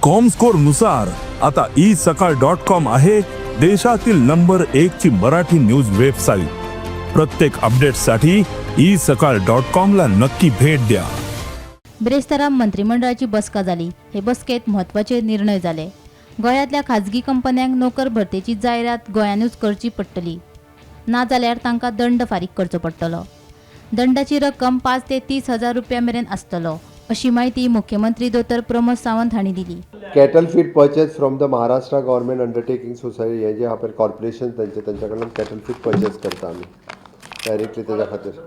Comscore नुसार आता E सकाळ डॉट कॉम आहे देशातील नंबर एक ची मराठी न्यूज वेबसाईट. प्रत्येक अपडेटसाठी ई सकाळ डॉट कॉम ला नक्की भेट द्या. बिरेस्तारा मंत्रिमंडळाची बसका जाली. हे बसकेत म्हत्वाचे निर्णय जाले. गोंयांतल्या खाजगी कंपन्यांक नोकर भरतेची जायरात गोंयानूच करची पडटली, नाजाल्यार तांकां दंड फारीक करचो पडटलो. दंडाची रक्कम 5 ते 30 हजार रुपया मेरेन आसतलो, अशी म्हायती मुख्यमंत्री दोतोर प्रमोद सावंत हांणी दिली. Cattle feed purchase from the Maharashtra Government Undertaking Society. हे जे आहा पळय कॉर्पोरेशन तेंचे, तेंच्या कडल्यान कॅटल फीड परचेस करता आमी डायरेक्टली. तेज्या खातीर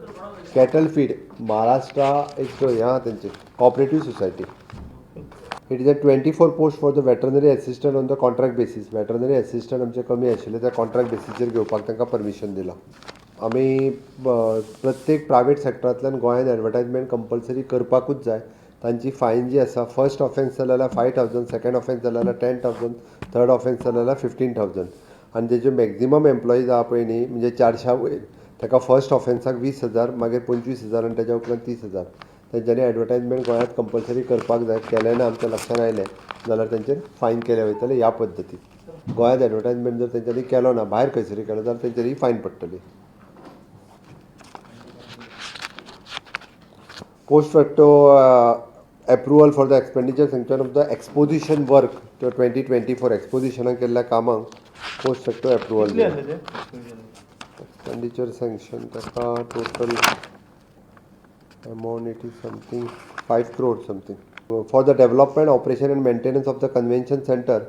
कॅटल फीड महाराष्ट्रा एक हें आहा तेंचे cooperative society. It is a 24 post for the veterinary assistant on the contract basis. Veterinary assistant आमचे कमी आशिल्ले, त्या कॉन्ट्रॅक्ट बेसीसचेर घेवपाक तांकां परमिशन दिलां आमी. प्रत्येक प्रायवेट सेक्टरांतल्यान गोंयान एडवर्टायजमेंट कंपल्सरी करपाकूच जाय. तांची फायन जी आसा, फर्स्ट ऑफेन्स जालें जाल्यार 5,000, सेकंड ऑफेन्स जालें जाल्यार 10,000, थर्ड ऑफेन्स जालें जाल्यार 15,000. आनी तेजे मॅक्झिमम एम्प्लॉईज आहा पळय न्ही, म्हणजे 400 वयर, ताका फर्स्ट ऑफेन्साक 20,000, मागीर 25,000 आनी तेज्या उपरांत 30,000. तेंच्यांनी एडवर्टायजमेंट गोंयांत कंपल्सरी करपाक जाय. केलें ना, आमच्या लक्षांत आयलें जाल्यार तेंचेर फायन केले वयतले. ह्या पद्दतीन गोंयांत एडवर्टायजमेंट जर तेंच्यांनी केलो ना, भायर खंयसरी केलो जाल्यार तेंचेरय फायन पडटली. Post facto approval for the expenditure sanction of the exposition work. तो 2024 एक्सपोजिशनाक केल्ल्या कामांक पोस्ट फॅक्टो एप्रुवल कितले दिला. आसले ते? एक्सपेंडिचर सँक्शन ताका total amount, it is something 5 crore something for the development, operation and maintenance of the convention center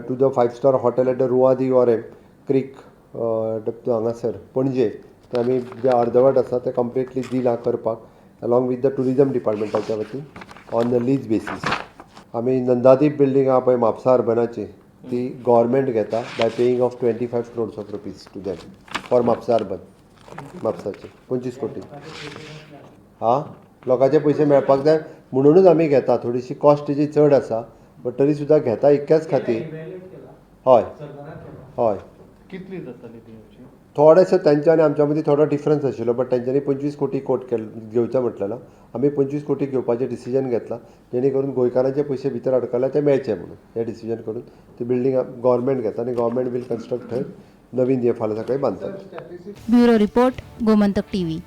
to the five star hotel at the Rua de Orem Creek हांगासर पणजे. ते आमी जे अर्दवट आसा ते कंप्लिटली दिलां करपाक along with the tourism डिपार्टमेंटाच्या वतीन on the lease basis. आमी नंदादीप building आहा पळय म्हापसा अर्बनाची, ती गव्हर्मेंट घेता by paying of 25 crores of rupees to them for Mapusa urban. म्हापसाचे 25 कोटी. हा, लोकांचे पयशे मेळपाक जाय म्हणुनूच आमी घेता. थोडीशी कॉस्ट तेजी चड आसा, बट तरी सुद्दां घेता इतक्याच खातीर. हय. कितली जाताली ती आमची? थोडेशे तेंच्या आनी आमच्या मदीं थोडो डिफरन्स आशिल्लो, बट तेंच्यांनी 25 कोटी कोट केल घेवचें म्हटलें. आमी 25 कोटी घेवपाचें डिसिजन घेतलां, जेणे करून गोंयकारांचे पयशे भितर अडकले ते मेळचे म्हणून. हें डिसिजन करून ती बिल्डींग गव्हर्मेंट घेता आनी गव्हर्मेंट वील कन्स्ट्रक्ट. थंय नवीन हे फाल्यां सकाळी बांदतात. Bureau report, Gomantak TV.